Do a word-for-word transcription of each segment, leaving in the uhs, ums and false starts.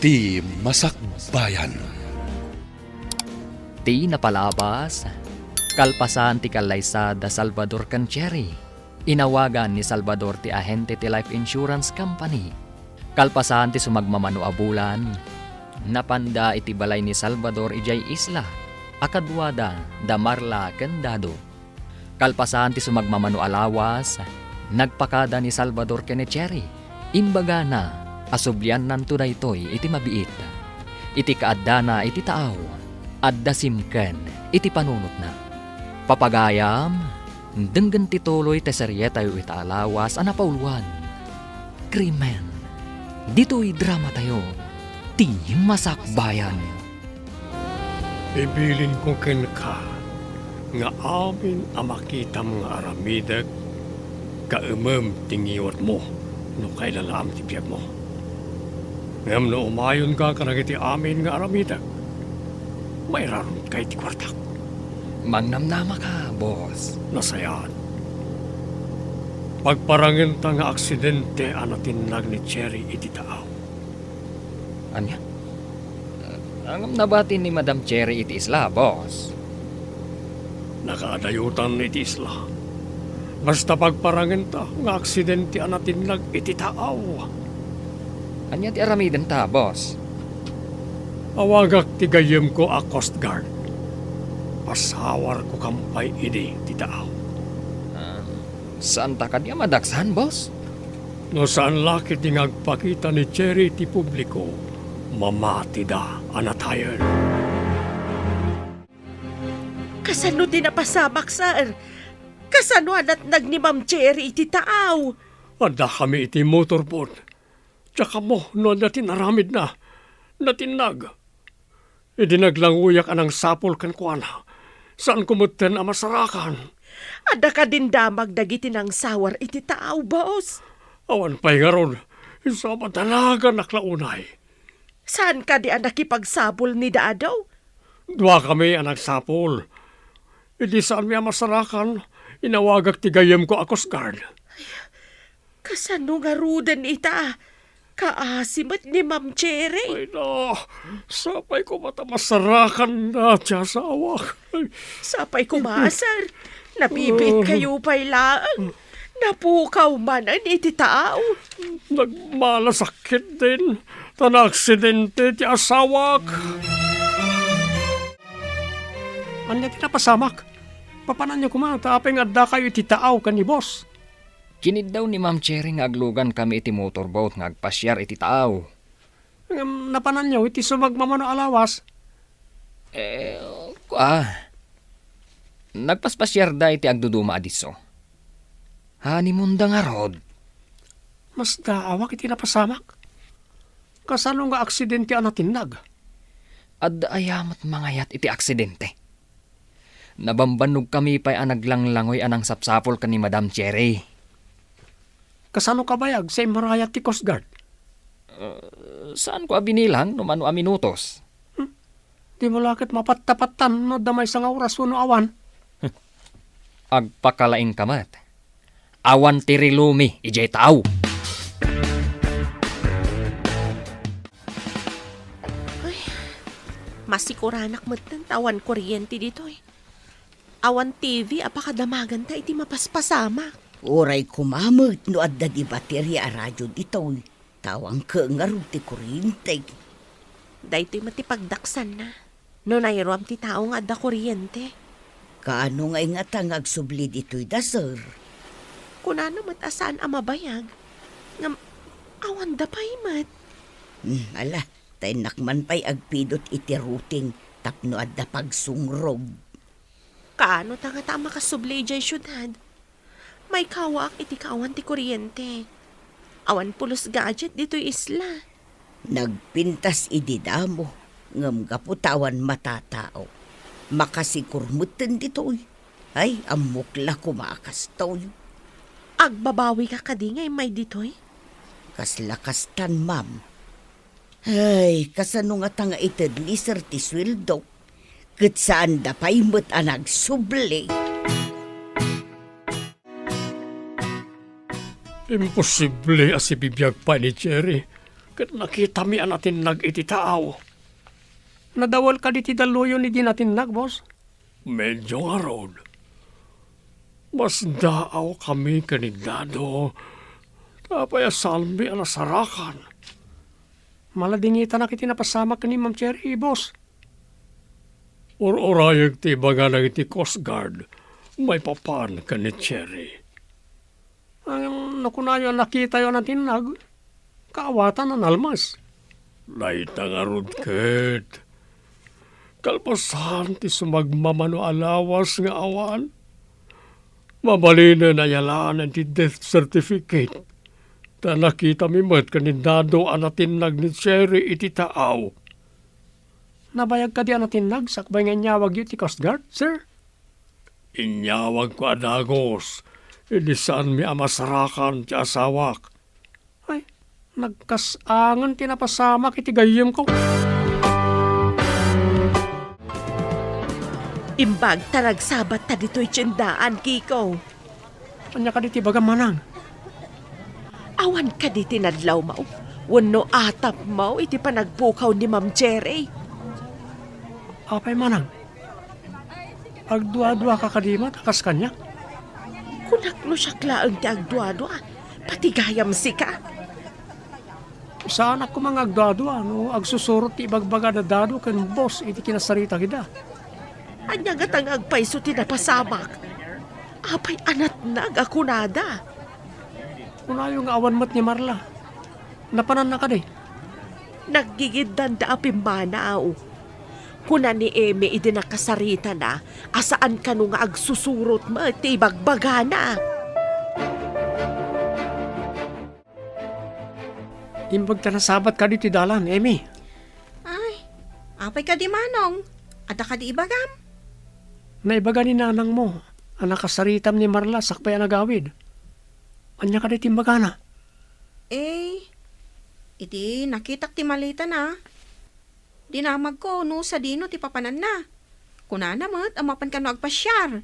Ti Masakbayan. Ti napalabas, kalpasan ti kallaysa da Salvador ken Cherry, inawagan ni Salvador ti ahente ti life insurance company. Kalpasan ti sumagmamano a bulan, napanda iti balay ni Salvador idiay isla a kaduada da Marla ken Dado. Kalpasan ti sumagmamano a lawas, nagpakada ni Salvador ken ni Cherry. Imbagana a subliannanto daytoy iti mabiit. Iti kaaddana iti taaw, adda simken iti panunotna. Papagayam, denggen ti tuloy ti serietayo ita a lawas a napauluan. Krimen. Ditoy dramatayo, ti masakbayan. Ibilinko kenka nga amin a makitam nga aramidek, kaemem ti ngiwatmo no kailalaam ti biagmo. Ngem no umayonka kadagiti amin nga aramidek, mairarutka iti kuartak. Mangnamnamaka, boss. Nasayaat. Pagparangenta nga aksidente a natinnag ni Cherry iti taaw. Ania? Ngem nabati ni Madam Cherry iti isla, boss. Nakaadayotan iti isla. Basta pagparangenta nga aksidente a natinnag iti taaw. Ania ti aramidenta, boss? Awagak ti gayyemko a Coast Guard. Pasawarko kampay idi ti taaw. Ah, saanta kadi a madaksan, boss? No saan la ketdi nga agpakita ni Cherry ti publiko, mamatida a natayen. Kasano ti napasamak, sir? Kasano a natnag ni Ma'am Cherry iti taaw? Addakami iti motorboat. Diak ammo no adda ti inaramidna. Natinnag. Idi naglangoyak a nangsapul kenkuana, saanko metten a masarakan. Adda kadin damag dagiti nangsawar iti taaw, boss? Awan pay ngarud, isu a madanaganak la unay. Saan kadi a nakipagsapul ni Dado? Duakami a nagsapul. Idi saanmi a masarakan, inawagak ti gayyemko a Coast Guard. Kasano ngaruden ita? Kaasi met ni Ma'am Cherry. Ay, na, sapay koma ta masarakanna ti asawak. Ay. Sapay koma, sir. Nabibiit kayo pay laeng. Napukaw manen iti taaw. Nagmalasakit din, ta naaksidente ti asawak. Ania ti napasamak? Papananyo koma, ta apay nga addakayo iti taaw ken ni boss? Kiniddaw ni Ma'am Cherry nga aglugankami iti motorboat nga agpasiar iti taaw. Ngem napananyo iti sumagmamano a lawas? Eh, kua, nagpaspasiarda iti agduduma a disso. Honeymoonda ngarud. Masdaawak iti napasamak. Kasano nga aksidente a natinnag? Adda aya met mangayat iti aksidente? Nabambannogkami pay a naglanglangoy a nangsapsapul ken ni Madam Cherry. Kasano kabayag sa immarayat ti Coast Guard? Uh, saanko a binilang no mano a minutos. Hmm? Dimo la ket mapattapattan no adda maysa nga oras wenno awan. Agpakalaingka met. Awan ti rilumi idiay taaw. Ay, masikuranak metten ta awan kuryente ditoy. Awan T V a pakadamaganta iti mapaspasamak. Uray koma met no adda di bateria a radio ditoy. Ta awan ket ngarud ti kuryente. Daytoy met ti pagdaksanna. No nairuam ti tao nga adda kuryente. Kaano ngay ngata nga agsubli ditoy da, sir? Kunana met a saan a mabayag. Ngem, awanda pay met. Hmm, ala, ta innak man pay agpidot iti routing tapno adda pagsungrog. Kaano ta ngata a makasubli idiay siudad? Maikawaak iti kaawan ti kuryente. Awan pulos gadget ditoy isla. Nagpintas idi damo, ngem gapu ta awan matatao. Makasikur metten ditoy. Ay, ammok la koma a kastoy. Agbabawika kadi nga immay ditoy? Kasla kastan, ma'am. Ay, kasano ngata nga ited ni Sir ti sueldo? Ket saanda pay met a nagsubli. Imposible a sibibiag pay ni Cherry. ket nakitami a natinnag iti taaw. Nadawel kadi ti dalluyon idi natinnag, boss? Medyo ngarud. Masdaawkami ken ni Dado. Apay a saanmi a nasarakan? Maladingitanak iti napasamak ken ni Ma'am Cherry, boss. Ur-urayek ti ibagana iti Coast Guard maipapan ken ni Cherry. Ngem no kunayo a nakitayo a natinnag, kaawatan a nalmas. Dayta ngarud ket, kalpasan ti sumagmamano a lawas nga awan, mabalinen a yalaan ti death certificate, ta nakitami met ken ni Dado a natinnag ni Cherry iti taaw. Nabayag kadi a natinnag sakbay nga inyawagyo ti Coast Guard, sir? Inyawagko a dagus, idi saanmi a masarakan ti asawak. Ay, nagkas-angen ti napasamak iti gayyemko. Imbag ta nagsabatta ditoy tiendaan, Kiko. Ania kadi ti ibagam, manang? Awan kadi ti nadlawmo wenno atapmo iti panagpukaw ni Ma'am Cherry? Apay, manang? Agduaduaka kadi met a kas kaniak? Kunak no siak laeng ti agduadua, pati gayam sika. Saanak koma nga agduadua no agsusurot ti ibagbaga da Dado ken boss iti kinasarita ida. Ania ngata nga agpayso ti napasamak? Apay a natnag a kunada? Kunayo nga awan met ni Marla. Napananna kadi? Naggigiddanda a pimmanaw. Kuna ni Emi idi nakasaritana a saan kano nga agsusurot met ti ibagbagana. Imbag ta nasabat kadi ti dalan, Emi. Ay, apay kadi, Manong? Adda kadi ibagam? Naibaga ni nanangmo a nakasaritam ni Marla sakbay a nagawid. Ania kadi ti imbagana? Eh, iti nakitak ti maletana, dinamagko no sadino ti papananna. Kunana met a mapan kano agpasiar.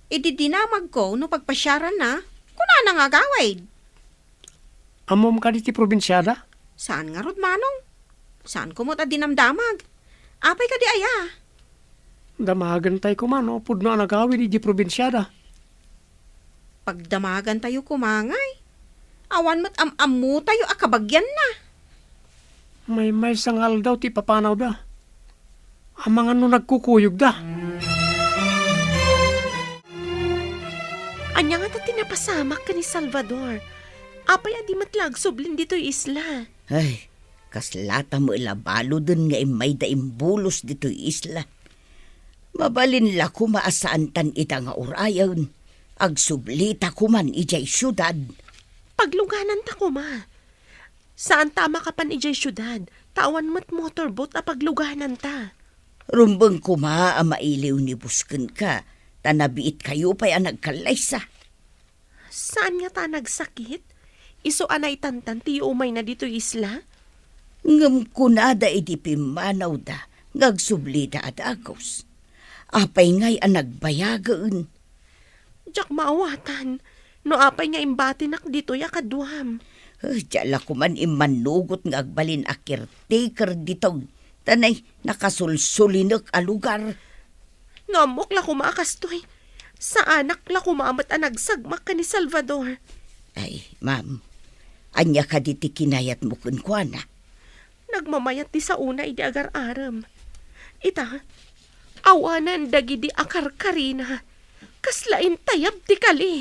Idi dinamagko no pagpasiaranna, kunana nga agawid. Ammom kadi ti probinsiada? Saan ngarud, Manong. Saanko met a dinamdamag. Apay kadi aya? Damagentay koma no pudno a nagawid idiay probinsiada. Pagdamagantayo koma ngay, awan met am-ammotayo a kabagianna. Maymaysa nga aldaw ti ipapanawda. Amangan no nagkukuyogda. Ania ngata ti napasamak ken ni Salvador? Apay a di met la agsublin ditoy isla? Ay, kaslata met la baluden nga immayda imbulos ditoy isla. Mabalin la koma a saantan ida nga urayen. Agsublita koman idiay siudad. Paglugananta koma. Saanta a makapan idiay siudad, ta awan met motorboat a paglugananta. Rumbeng koma a mailiw ni Bus kenka, ta nabiitkayo pay a nagkallaysa. Saan ngata a nagsakit? Isu a naitantan ti yuumayna ditoy isla? Ngem kunada idi pimmanawda nga agsublida a dagus. Apay ngay a nagbayagen? Diak maawatan no apay nga imbatinak ditoy a kaduam. Eh, dia la koman immannugot nga agbalin a caretaker ditoy, ta nay, nakasulsulinek a lugar. No ammok la koma a kastoy, saanak la koma met a nagsagmak ken ni Salvador. Ay, ma'am, ania kadi ti kinayatmo kenkuana? Nagmamayat ti saona idi agar-arem. Ita, awanen dagidi a karkarina, kasla intayab ti kali.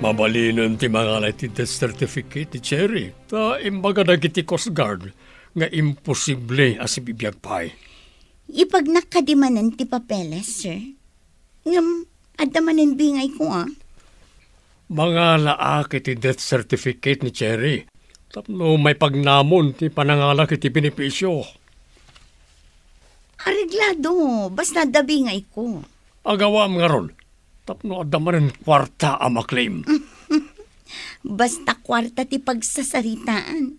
Mabalinen ti mangala iti death certificate ni Cherry, ta imbaga dagiti Coast Guard nga imposible a sibibiag pay. Ipagnak kadi manen ti papeles, sir? Ngem, adda manen bingayko, a. Mangalaak iti death certificate ni Cherry tapno maipagnamon ti panangalak iti benepisio. Areglado, basta adda bingayko. Agawaam ngarud, tapno adda manen kuarta a maklem. Basta kuarta ti pagsasaritaan,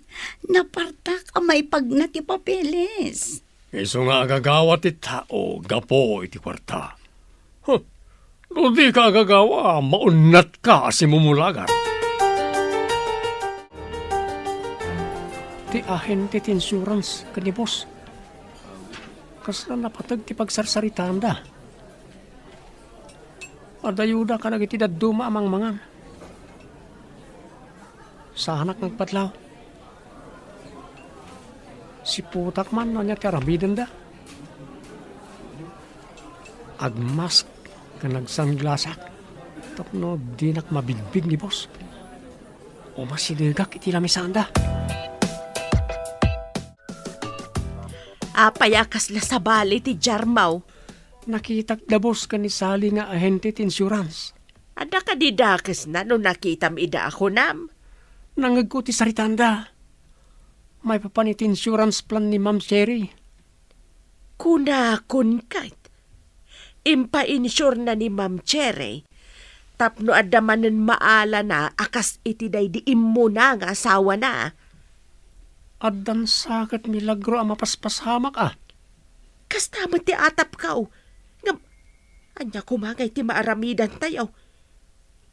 napartak a maipagna ti papeles. Isu nga agagawa ti tao gapu iti kuarta. Huh, no dika agagawa, maunnatka a simumulagan. ti ahente ti insurance ken ni boss. Kasla napateg ti pagsarsaritaanda. Adayoda kadagiti dadduma a mangmangan. Saanak nga agpadlaw. Siputak man no ania ti aramidenda. Agmask ken agsanglasak tapno dinak mabigbig ni boss. Umasidegak iti lamisaanda. Apay a kasla sabali ti jarmaw? Nakitak da boss ken ni Sally nga ahente ti insurance. Adda kadi dakesna no nakitam ida a kunam? Nangngegko ti saritaanda. Maipapan iti insurance plan ni Ma'am Cherry. Kunakon ket, impainsure na ni Ma'am Cherry tapno adda manen maalana a kas iti daydi immuna nga asawana. Addan sa ket milagro a mapaspasamak a. Kasta met ti atapko. Ngem, ania koma ngay ti maaramidantayo?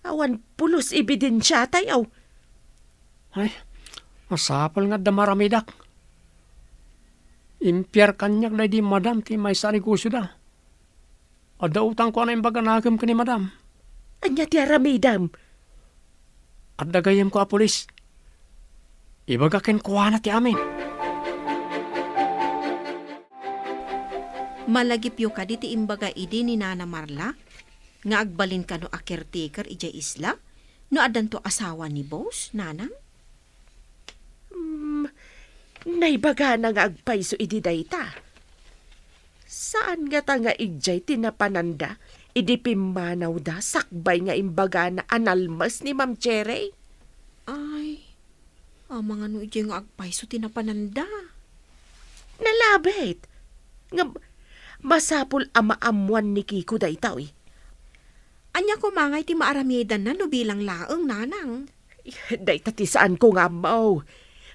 Awan pulos ebidensiatayo. Ay, masapul nga adda maaramidak. Impiar kaniak daydi madam ti maysa a negosioda. Adda utangko a naimbaga nakem ken ni madam. Ania ti aramidem? Adda gayyemko a pulis. Ibaga kenkuana ti amin. Malagipyo kadi ti imbaga idi ni Nana Marla nga agbalin kano a caretaker idiay isla no addanto asawa ni boss, nanang? Hmm, naibagana nga agpayso idi dayta. Saan ngata nga idiay ti napananda idi pimmanawda sakbay nga imbagana a nalmes ni Ma'am Cherry? Ay, amangan no idiay nga agpayso ti napananda. Nalabit. Ngem, masapul a maammoan ni Kiko daytoy. Ania koma ngay ti maaramidanna no bilang laeng, nanang? Dayta ti saanko nga ammo.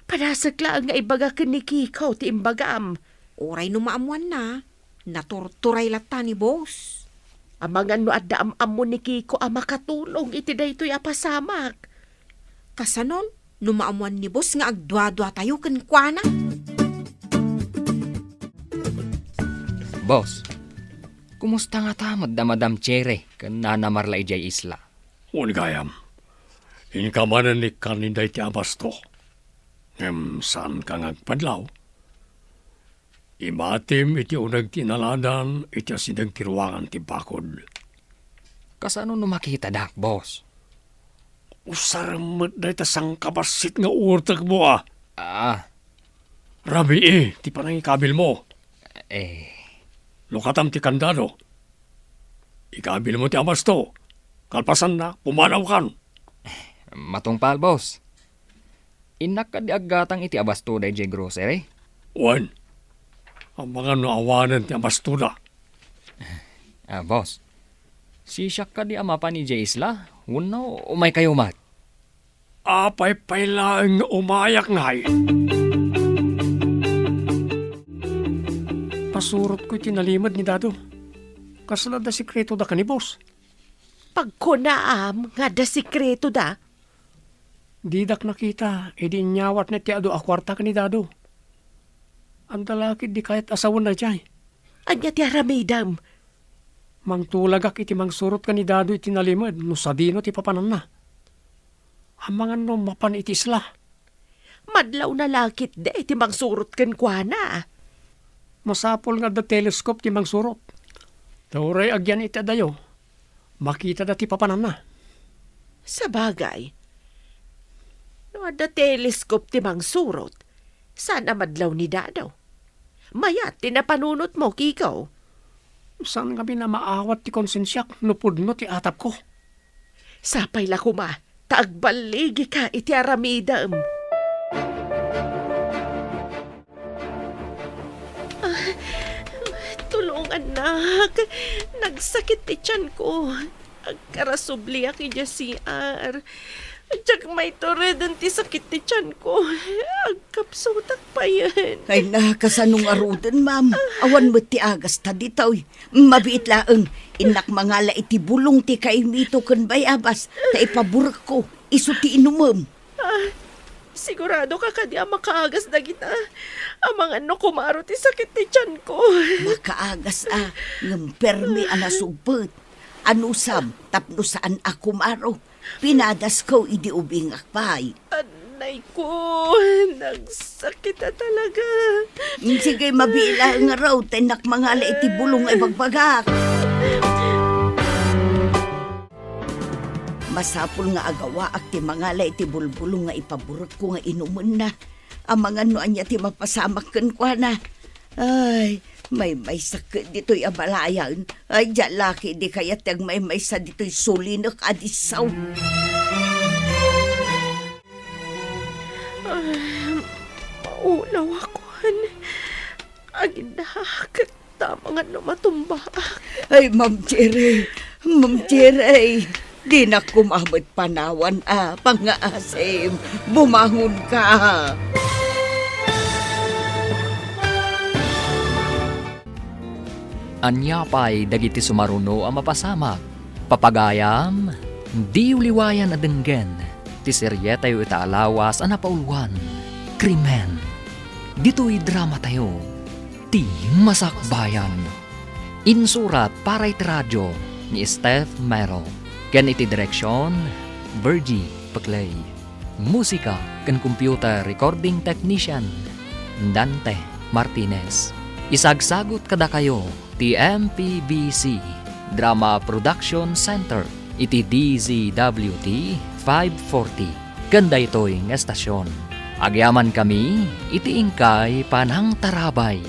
Padasek laeng nga ibaga ken ni Kiko ti imbagam. Uray no maammoanna, naturturay latta ni boss. Amangan no adda am-ammo ni Kiko a makatulong iti daytoy a pasamak. Kasanon, no maammoan ni boss nga agduaduatayo kenkuana? Boss, kumusta ngata met da Madam Cherry ken Nana Marla idiay isla? Wen gayam, inka manen ni kanida iti abasto. Ngem saanka nga agpadlaw. Imatim iti uneg ti inaladan iti asideg ti ruangan ti bakod. Kasano no makitadak, boss? Usarem met dayta sangkabassit nga uurtekmo a. Ah. Rabii ti panangikabilmo. Eh. Lukatam ti kandado. Ikabilmo ti abasto. Kalpasanna, pumanawkan. Matungpal, boss. Innak kadi aggatang iti abastoda idiay grocery? Wen, amangan no awanen ti abastoda. Ah, boss, sisiak kadi a mapan idiay isla? Wenno umaykayo met? Apay pay laeng nga umayak ngay? Pasurotko iti nalimed ni Dado. Kasla adda sekreto da ken ni boss? Pagkunaam nga adda sekreto da? Didak nakita idi inyawatna ti adu a kuarta ken ni Dado. Adda la ketdi kayat a sawen daydiay. Ania ti aramidem? Mangtulagak iti mangsurot ken ni Dado iti nalimed no sadino ti papananna. Amangan no mapan iti isla. Madlawna la ketdi ti mangsurot kenkuana. Masapul nga adda telescope ti mangsurot. Ta uray agyan iti adayo, makitada ti papananna. Sabagay, no adda telescope ti mangsurot, saan a madlaw ni Dado? Mayat ti napanunotmo, Kiko. Saan ngamin a maawat ti konsensiak no pudno ti atapko. Sapay la koma ta agballigika iti aramidem. Ah, tulongannak. Nagsakit ti tianko. Agkarasubliak idiay C R. Diak maitureden ti sakit ti tianko. Agkapsutak payen. Ay na, kasano ngaruden, ma'am? Awan met ti agasta ditoy. Mabiit laeng, innak mangala iti bulong ti kaimito ken bayabas, ta ipaburekko, isu ti inumem. Ah, Sigurado ka kadi a makaagas dagita? Amangan no kumaro ti sakit ti tianko. Makaagas a, ngem permi a nasugpet. Anusam, tapno saan a kumaro. Pinadasko idi ubingak pay. Anay ko, nagsakit a talaga. Mm, sige, mabilang nga raw, ta innak mangala iti bulong nga ibagbagak. Masapul nga agawaak ti mangala iti bulbulong nga ipaburekko nga inumenna. Amangan no ania ti mapasamak kenkuana. Ay, maymaysak ditoy a balayan. Ay, diak la ketdi kayat ti agmaymaysa ditoy sulinek a disso. Ay, maulaw akon. Agindak. Tama nga no matumbaak. Ay, Ma'am Cherry, Ma'am Cherry, dinak koma met panawan a pangngaasim. Bumangonka. Ania pay dagiti sumaruno a mapasamak? Papagayam, diyo liwayan a denggen ti serietayo ita a lawas a napauluan, Krimen. Ditoy dramatayo, Ti Masakbayan. Insurat para iti radio ni Steph Mero, ken iti direksion, Virgie Peclay. Musika ken computer recording technician, Dante Martinez. Isagsagut kadakayo ti M P B C Drama Production Center iti D Z W T five forty ken daytoy nga estasion. Agyamankami iti inkay panangtarabay.